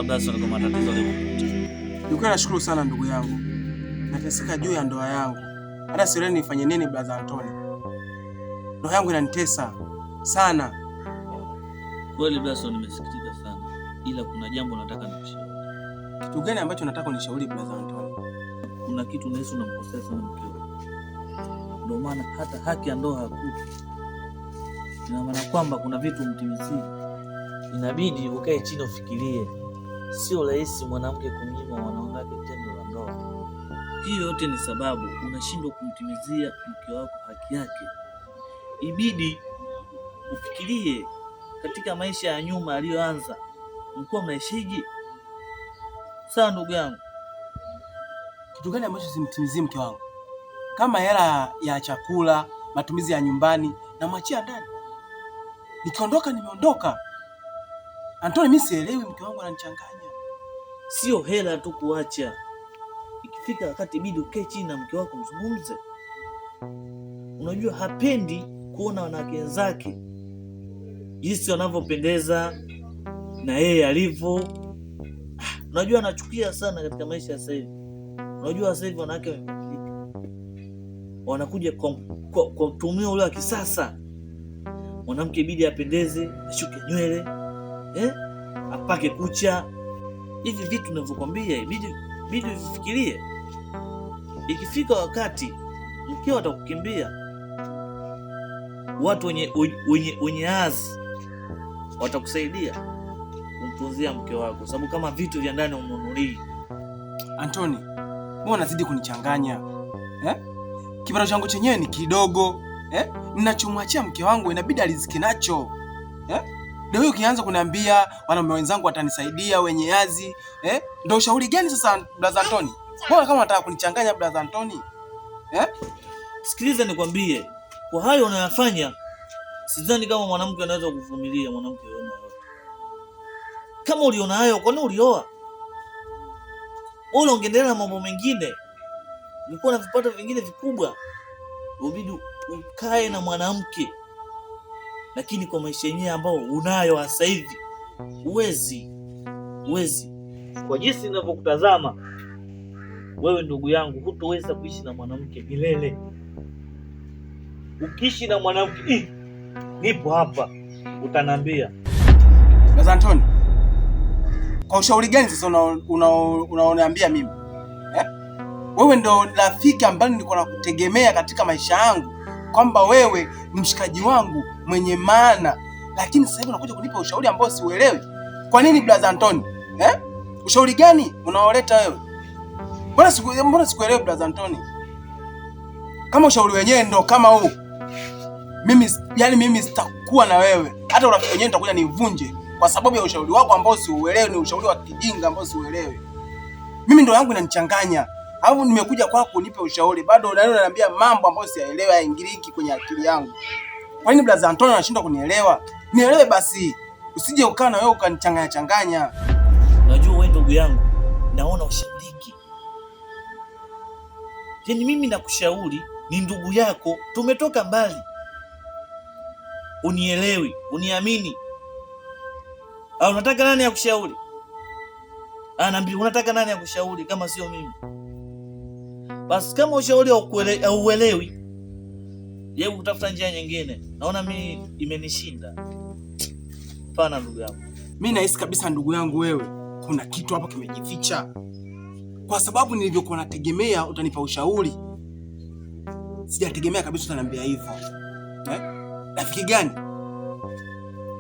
Blason kwa matatizo aliyokukuta. Nilikuwa nashukuru sana ndugu yangu, nateseka juu ya ndoa yangu, hata sielewi nifanye nini. Brother Anthony, ndoa yangu inanitesa sana kweli. Blason, nimesikitika sana, ila kuna jambo nataka nikushauri. Kitu gani ambacho nataka unishauri brother Anthony? Kuna kitu unahisi unamkosea sana mkeo, ndio maana hata haki ya ndoa hakupi. Ina maana kwamba kuna vitu mtimizie, inabidi ukae chini ufikirie. Sio rahisi mwanamke kumnyima mwanaume wake tendo la ndoa. Hiyo yote ni sababu unashindwa kumtimizia mke wako haki yake. Ibidi ufikirie katika maisha ya nyuma aliyoanza, mlikuwa mnaishije? Sawa ndugu yangu. Kitu gani ambacho simtimizii mke wangu? Kama hela ya chakula, matumizi ya nyumbani, namwachia ndani. Nikiondoka nimeondoka. Antoni, mimi sielewi, mke wangu ananichanganya. Sio hela tu kuacha, ikifika wakati bidi ukae chini na mke wako mzungumze. Unajua hapendi kuona wanawake wenzake jinsi wanavyopendeza na yeye alivyo. Unajua anachukia sana katika maisha ya sasa hivi. Unajua sasa hivi wanawake wamebadilika, wanakuja kwa mtumio ule wa kisasa. Mwanamke ibidi apendeze, ashuke nywele eh, apake kucha. Hivi vitu ninavyokwambia ibidi uvifikirie. Ikifika wakati mkeo atakukimbia, watu wenye azi watakusaidia kumtunzia mke wako, sababu kama vitu vya ndani umnunulii. Antoni, mbona unazidi kunichanganya eh? Kipato changu chenyewe ni kidogo eh? Ninachomwachia mke wangu inabidi aliziki nacho eh? Ndio hiyo ukianza kuniambia wanaume wenzangu watanisaidia wenye azi eh? Ndio ushauri gani sasa brother Antoni? Mbona kama unataka kunichanganya brother Antoni eh? Sikiliza nikwambie, kwa hayo unayofanya, sidhani kama mwanamke anaweza kuvumilia. Mwanamke yoyote kama uliona hayo, kwani ulioa? Wewe ungeendelea na mambo mengine, ulikuwa na vipato vingine vikubwa, ubidi ukae na mwanamke, lakini kwa maisha yenyewe ambao unayo sasa hivi huwezi, huwezi. Kwa jinsi ninavyokutazama wewe, ndugu yangu, hutoweza kuishi na mwanamke milele. Ukiishi na mwanamke, nipo hapa, utanambia. Brother Antoni, kwa ushauri gani sasa unaoniambia mimi eh? Wewe ndo rafiki ambaye nilikuwa nakutegemea katika maisha yangu, kwamba wewe ni mshikaji wangu mwenye maana, lakini sasa hivi unakuja kunipa ushauri ambao siuelewi. Kwa nini brother Antoni eh? Ushauri gani unaoleta wewe? Mbona sikuelewi brother Antoni? Kama ushauri wenyewe ndo kama huu, mimi yani mimi sitakuwa na wewe, hata urafiki wenyewe nitakuja nivunje kwa sababu ya ushauri wako ambao siuelewi. Ni ushauri wa kijinga ambao siuelewi. Mimi ndo yangu inanichanganya, alafu nimekuja kwako unipe ushauri, bado unaniambia mambo ambayo siyaelewi, hayaingiliki kwenye akili yangu. Kwa nini brother Antonio anashindwa kunielewa? Nielewe basi, usije ukaa na wewe ukanichanganya changanya. Unajua wewe ndugu yangu, naona ushauriki. Yaani mimi nakushauri, ni ndugu yako, tumetoka mbali, unielewi, uniamini. Au unataka nani akushauri? Anaambia unataka nani akushauri kama sio mimi? Basi kama ushauri hauelewi, hebu kutafuta njia nyingine. Naona mimi imenishinda. Pana ndugu yangu. Mimi nahisi kabisa ndugu yangu wewe, kuna kitu hapo kimejificha. Kwa sababu nilivyokuwa nategemea utanipa ushauri, sijategemea kabisa utaniambia hivyo. Eh? Rafiki gani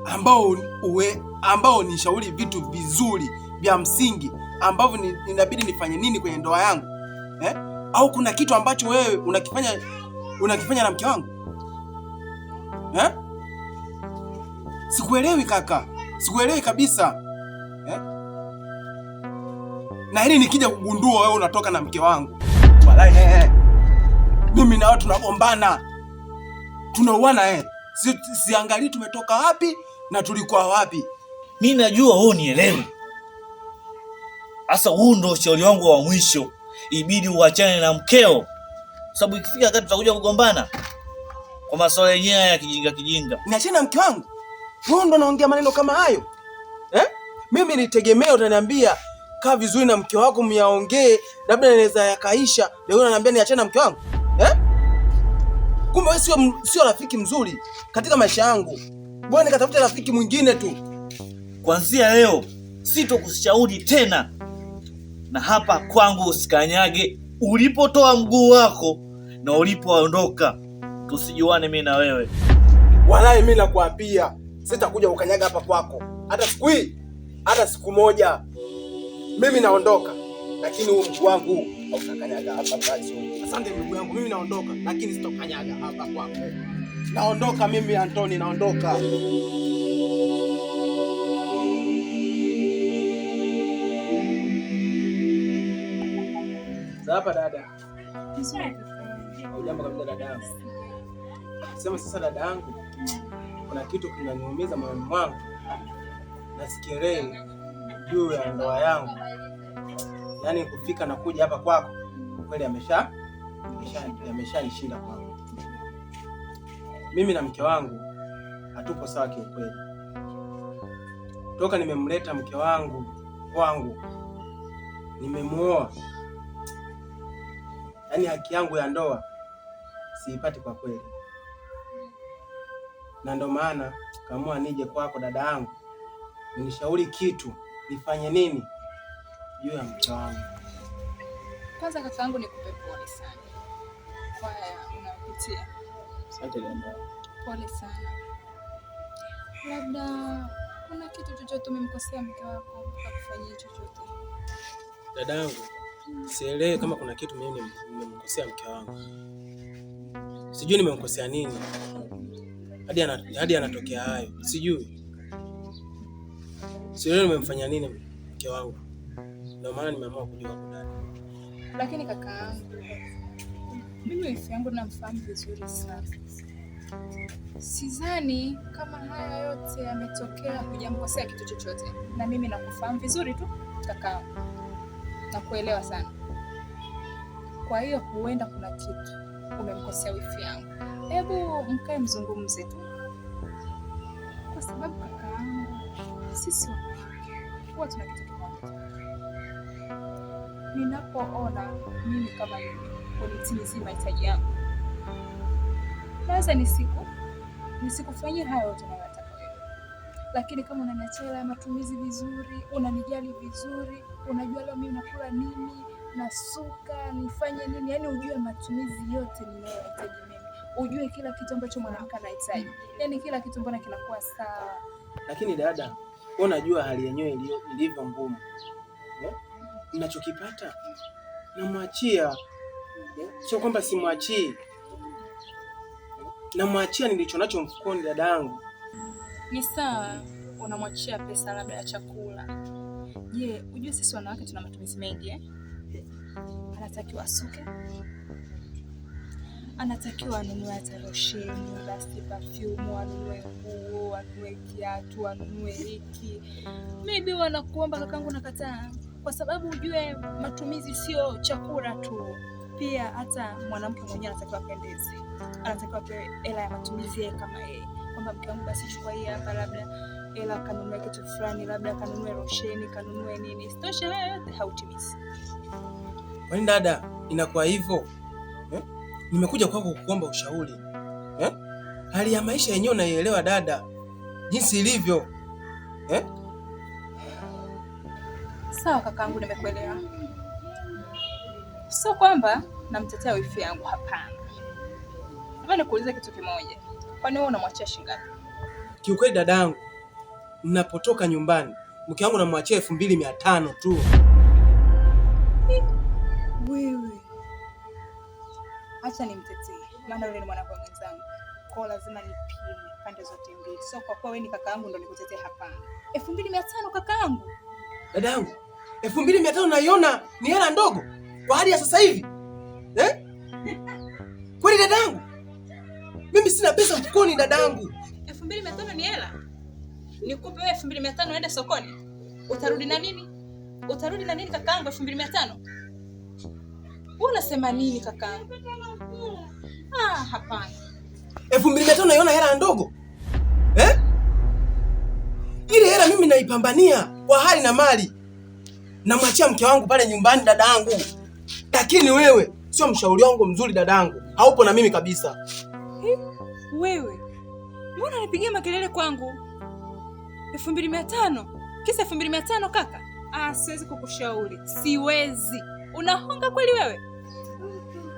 ambao ambao nishauri vitu vizuri vya msingi ambavyo inabidi nifanye nini kwenye ndoa yangu eh? Au kuna kitu ambacho wewe unakifanya na mke wangu eh? Sikuelewi kaka, sikuelewi kabisa eh? Na hili nikija kugundua wewe unatoka na mke wangu, walai eh, mimi na wewe tunagombana, tunauana eh. Siangalii tumetoka wapi na tulikuwa wapi. Mimi najua wewe unielewi. Sasa huu ndo ushauri wangu wa mwisho, ibidi uachane na mkeo, sababu ikifika wakati tutakuja kugombana kwa masuala yenyewe ya kijinga kijinga. Niachane na mke wangu? Wewe ndo unaongea maneno kama hayo eh? Mimi nitegemea utaniambia kaa vizuri na mke wako myaongee, labda naweza yakaisha. Leo unaniambia niachane na mke wangu eh? Kumbe wewe sio rafiki mzuri katika maisha yangu. Bwana, nikatafuta rafiki mwingine tu. Kuanzia leo sitokushauri tena, na hapa kwangu usikanyage. Ulipotoa mguu wako na ulipoondoka, tusijuane mimi na wewe. Walai, mimi nakuapia sitakuja kukanyaga hapa kwako hata siku hii, hata siku moja. Mimi naondoka, lakini huu mguu wangu hautakanyaga hapa basi. Asante ndugu yangu, mimi naondoka, lakini sitokanyaga hapa kwako. Naondoka mimi Antoni, naondoka. Hapa dada. Jambo kabisa dada yangu. Sema sasa dada yangu, kuna kitu kinaniumiza moyoni mwangu, nasikia juu ya ndoa yangu, yaani kufika na kuja hapa kwako kweli ameshanishinda kwangu. Mimi na mke wangu hatupo sawa kiukweli. Toka nimemleta mke wangu kwangu, nimemuoa, yaani haki yangu ya ndoa siipati kwa kweli, na ndo maana kaamua nije kwako dada yangu, unishauri kitu nifanye nini juu ya mke wangu. Kwanza kakaangu, nikupe pole sana kwa haya unayopitia. Asante dada. Pole sana. Labda kuna kitu chochote umemkosea mke wako mpaka kufanyia chochote? Dada yangu, sielewi kama kuna kitu mimi nimemkosea mke wangu. Sijui nimemkosea nini hadi anatokea hayo, sijui. Sielewi nimemfanya nini mke wangu, ndio maana nimeamua kuja kwa dada. Lakini kakaangu, mimi wifi yangu namfahamu vizuri sana. Sidhani kama haya yote yametokea hujamkosea kitu chochote, na mimi nakufahamu vizuri tu kakaangu, nakuelewa sana. Kwa hiyo huenda kuna kitu umemkosea wifi yangu. Hebu mkae mzungumze tu, kwa sababu kakaangu, sisi wanawake huwa tuna kitu kimoja. Ninapoona mimi kama mimi unitimizii mahitaji yangu, naweza nisikufanyie hayo yote unayotaka wewe, lakini kama unaniachia hela ya matumizi vizuri, unanijali vizuri, unajua leo mimi nakula nini, nasuka, nifanye nini, yani ujue matumizi yote ninayohitaji mimi, ujue kila kitu ambacho mwanamke anahitaji, yani kila kitu mbona kinakuwa sawa. Lakini dada, wewe unajua hali yenyewe ilivyo ngumu. Ninachokipata namwachia, sio kwamba simwachii, namwachia nilicho nacho mfukoni. Dada yangu, Ni sawa unamwachia pesa labda ya chakula. Je, ujue sisi wanawake tuna matumizi mengi eh? Anatakiwa asuke, anatakiwa anunue hata losheni, basi perfume, anunue nguo, anunue kiatu, anunue hiki. Maybe wanakuomba kakangu, nakataa, kwa sababu ujue matumizi sio chakula tu, pia hata mwanamke mwenyewe anatakiwa apendeze, anatakiwa apewe hela ya matumizi yeye kama yeye, kwamba mke wangu basi chukua hii hapa, labda hela kanunue kitu fulani, labda kanunue losheni, kanunue nini. Isitoshe haya yote hautimizi. Kwani dada inakuwa hivyo eh? Nimekuja kwako kukuomba ushauri eh? Hali ya maisha yenyewe unaielewa dada, jinsi ilivyo eh? Sawa kakaangu, nimekuelewa. Sio kwamba namtetea wifi yangu, hapana. Labda nikuulize kitu kimoja, kwani wewe unamwachia shilingi ngapi? Kiukweli dadangu, ninapotoka nyumbani mke wangu namwachia 2500 tu. Wewe acha nimtetee, maana yule ni mwanamke mwenzangu, kwa lazima nipime pande zote mbili. Sio kwa kuwa wewe ni kakaangu ndo nikutetee, hapana. 2500 kakaangu? Dadangu, 2500 naiona ni hela ndogo kwa hali ya sasa hivi eh? Kweli dadangu, mimi sina pesa mfukoni dadangu. 2500 ni hela? Nikupe wewe 2500 uende sokoni, utarudi na nini? Utarudi na nini kakaangu? 2500? Wewe unasema nini kakaangu? Ah, hapana. 2500 naiona hela ndogo eh? Ile hela mimi naipambania kwa hali na mali, namwachia mke wangu pale nyumbani dadangu, lakini wewe sio mshauri wangu mzuri dadangu, haupo na mimi kabisa. Wewe mbona unanipigia makelele kwangu? 2500 kisa 2500 kaka? Ah, siwezi kukushauri, siwezi. Unahonga kweli wewe?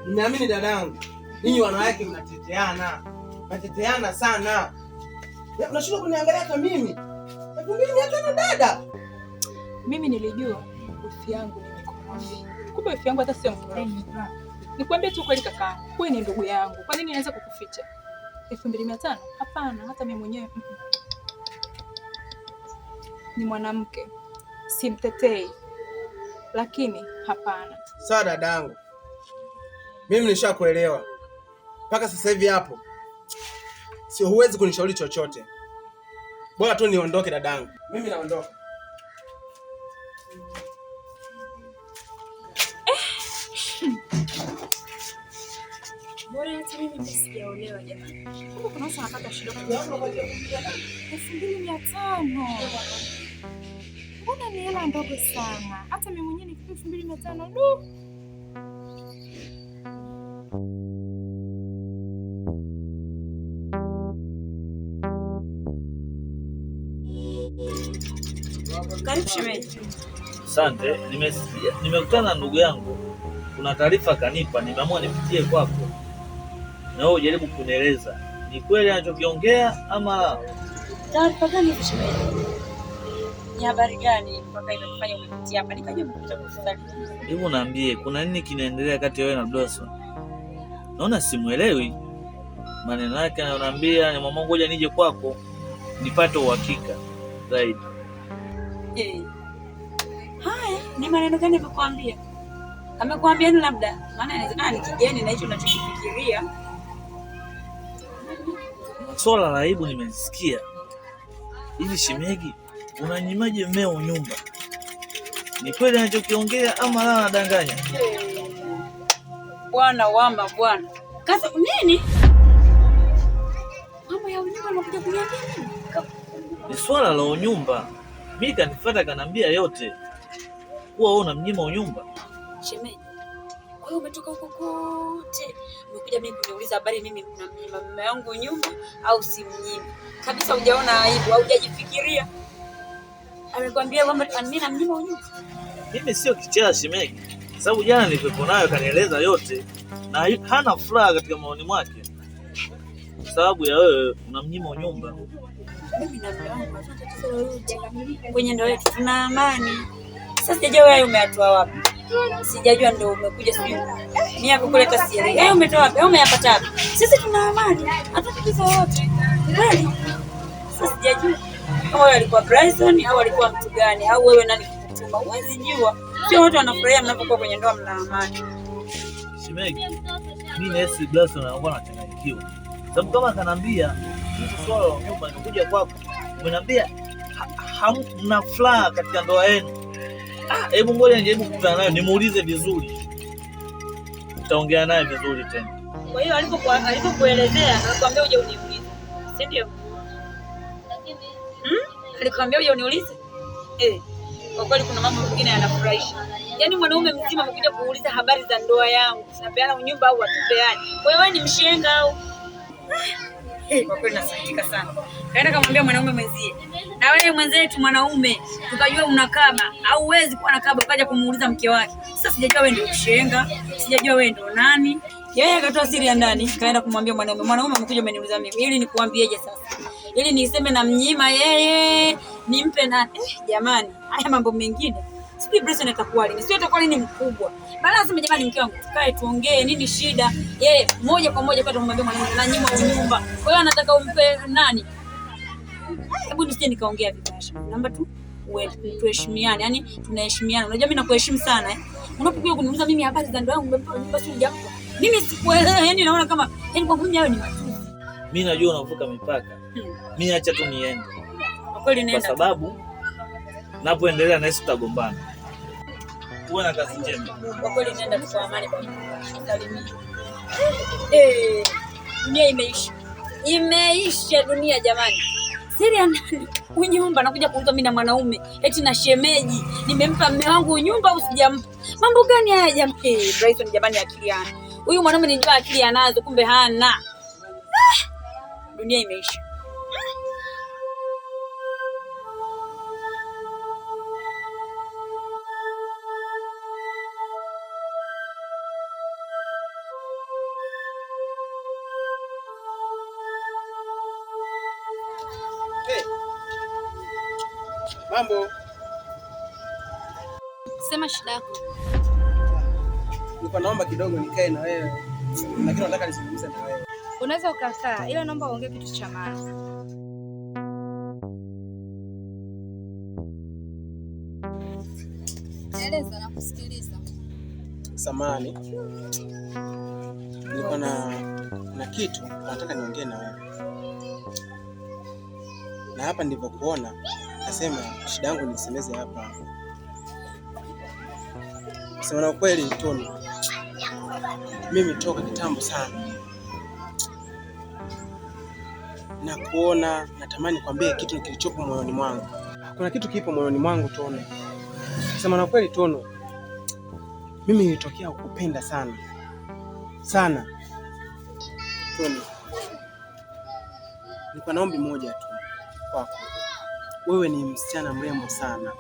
Nimeamini dadangu, ninyi wanawake mnateteana, mnateteana sana. Unashindwa kuniangalia hata mimi. 2500 dada. Mimi nilijua wifi yangu ni mkorofi, kumbe wifi yangu hata sio mkorofi. Nikwambie tu kweli kaka, wewe ni ndugu yangu, kwa nini nianze kukuficha? 2500? Hapana, hata mimi mwenyewe ni mwanamke, simtetei, lakini hapana. Sawa dadangu, mimi nishakuelewa mpaka sasa hivi hapo, sio, huwezi kunishauri chochote, bora tu niondoke dadangu. Mimi naondoka. Bora hata mimi sijaolewa jamani. Kumbe kuna watu wanapata shida. 2500. Mbona ni hela ndogo sana? Hata mimi mwenyewe nikipewa 2500 du. Karibu shemeji. Asante, nimesikia, nimekutana na ndugu yangu, kuna taarifa kanipa, nimeamua nipitie kwako na wewe ujaribu kunieleza ni kweli anachokiongea ama la. Taarifa gani hizo shemeji? Ni habari gani mpaka imekufanya umepitia hapa? Nikajua umekuja kutusalimia. Hebu naambie, kuna nini kinaendelea kati ya wewe na Blossom? Naona simuelewi maneno yake anayoniambia. Ni mama, ngoja nije kwako nipate uhakika zaidi. Eh. Haya, ni maneno gani amekuambia? Amekuambia nini labda? Maana inawezekana ni kigeni na hicho unachokifikiria. Swala la aibu nimesikia. Hivi shemegi, unanyimaje mmeo nyumba? Ni kweli anachokiongea ama la anadanganya? Bwana wamba bwana. Kasa nini? Mambo ya unyumba unakuja kuniambia nini? Ni swala la unyumba. Mimi kanifuata kanambia yote kuwa wewe unamnyima unyumba. Shemeji. Kwa hiyo umetoka huko kote umekuja mimi kuniuliza habari mimi namnyima mume wangu nyumba au simnyimi? Kabisa hujaona aibu, haujajifikiria. Amekwambia kwamba mimi namnyima unyumba? Mimi sio kichaa shemegi, sababu jana nilikuwepo nayo kanieleza yote na hana furaha katika maoni mwake kwa sababu ya wewe unamnyima unyumba. Mimi na mume wangu hatuna tatizo lolote kwenye ndoa yetu, tuna amani. Sasa sijajua wewe umeyatoa wapi, sijajua ndio umekuja, sijui mimi hakukuleta siri. Wewe umetoa wapi? Wewe umeyapata wapi? Sisi tuna amani, hatuna tatizo lolote kweli. Sasa sijajua kama wewe alikuwa Bryson au alikuwa mtu gani, au wewe nani kukutuma, huwezi jua. Sio watu wanafurahia mnapokuwa kwenye ndoa mna amani. Shemegi, mimi nahisi Blossom anakuwa anachanganyikiwa, sababu kama kanambia kuhusu swala la unyumba, nimekuja kwako, umeniambia hamna furaha katika ndoa yenu. Ah, hebu ngoja nijaribu kukutana naye nimuulize vizuri, nitaongea naye vizuri tena. Kwa hiyo alipokuelezea alikwambia uje uniulize, si ndio? Alikwambia uje uniulize? Eh, kwa kweli kuna mambo mengine yanafurahisha. Yaani mwanaume mzima amekuja kuuliza habari za ndoa yangu, tunapeana unyumba au hatupeani? Kwa hiyo wewe ni mshenga au? Kwa kweli nasikitika sana. Kaenda kamwambia mwanaume mwenzie, na wewe mwenzetu mwanaume, tukajua unakaba au huwezi kuwa nakaba, ukaja kumuuliza mke wake. Sasa sijajua wewe ndio mshenga, sijajua wewe ndio nani. Yeye akatoa siri ya ndani, kaenda kumwambia mwanaume. Mwanaume amekuja ameniuliza mimi, ili nikuambieje sasa? Ili niseme namnyima yeye, nimpe nani? Jamani, haya mambo mengine sijui Bryson atakuwa lini, sijui atakuwa lini mkubwa. Bali aseme jamani, mke wangu tukae tuongee, nini shida? Yeye moja kwa moja kwa kumwambia mwanaume nanyima unyumba. Kwa hiyo anataka umpe nani? Hebu nisije nikaongea vibaya. Naomba tu tuheshimiane, yani tunaheshimiana. Unajua mimi nakuheshimu sana eh. Unapokuja kuniuliza mimi habari za ndoa yangu, umempa nyumba si hujampa? Mimi sikuelewa, yani naona kama yani kwa mimi hayo ni matusi. Mimi najua unavuka mipaka. Mimi acha tu niende. Kwa kweli Kwa nenda. sababu napoendelea na hisi tutagombana. Uwe na kazi njema. Kwa kweli nenda tu kwa amani bwana. Salimia. Dunia imeisha. Imeisha dunia jamani. Siri ya nani? Unyumba nakuja kuuliza mimi na mwanaume eti na shemeji, nimempa mume wangu unyumba au sijampa? Mambo gani haya jamani? Bryson jamani, akili hana. Huyu mwanaume nilijua akili anazo, kumbe hana. Dunia imeisha. Hey. Mambo, Sema shida yako. nilikuwa naomba kidogo nikae na wewe. Lakini nataka nizungumze na wewe. Unaweza ukakaa, ila naomba uongee kitu cha maana. Eleza na kusikiliza. Samahani. Nilikuwa na kitu nataka niongee na wewe. Na hapa nilivyokuona, nasema shida yangu nisemeze hapa. Kusema na ukweli Tunu, mimi toka kitambo sana na kuona, natamani kwambie kitu kilichopo moyoni mwangu. Kuna kitu kipo moyoni mwangu Tunu. Kusema na ukweli Tunu, mimi nilitokea kukupenda sana sana Tunu. Nilikuwa na ombi moja tu kwako. Wewe ni msichana mrembo sana,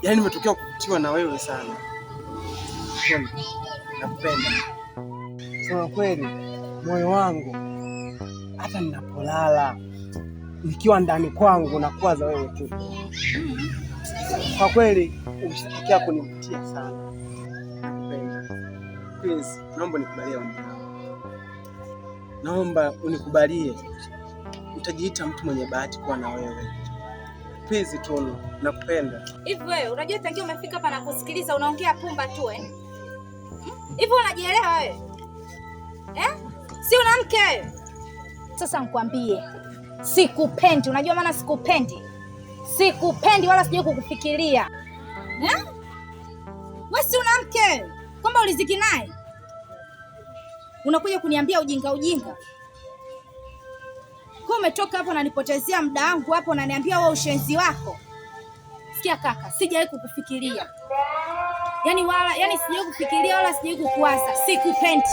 yaani nimetokea kuvutiwa na wewe sana Tunu, nakupenda. Sema kweli, moyo wangu hata ninapolala nikiwa ndani kwangu nakuwaza wewe tu. Kwa kweli umeshatokea kunivutia sana. Nakupenda. Please, naomba unikubalie ombi langu. Naomba unikubalie. Utajiita mtu mwenye bahati kuwa na wewe. Please Tunu, nakupenda. Hivi wewe unajua tangia umefika hapa na kusikiliza unaongea pumba tu eh? Hivi unajielewa wewe? Eh? Si una mke wewe? Sasa nikwambie, sikupendi. Unajua maana sikupendi? Sikupendi wala sijui kukufikiria. Eh? Wewe si una mke? Kwamba uliziki naye? Unakuja kuniambia ujinga ujinga. Kwa umetoka hapo unanipotezea muda wangu hapo unaniambia wewe ushenzi wako. Sikia kaka, sijawahi kukufikiria. Yaani wala, yaani sijawahi kufikiria wala sijawahi kukuwaza. Sikupendi.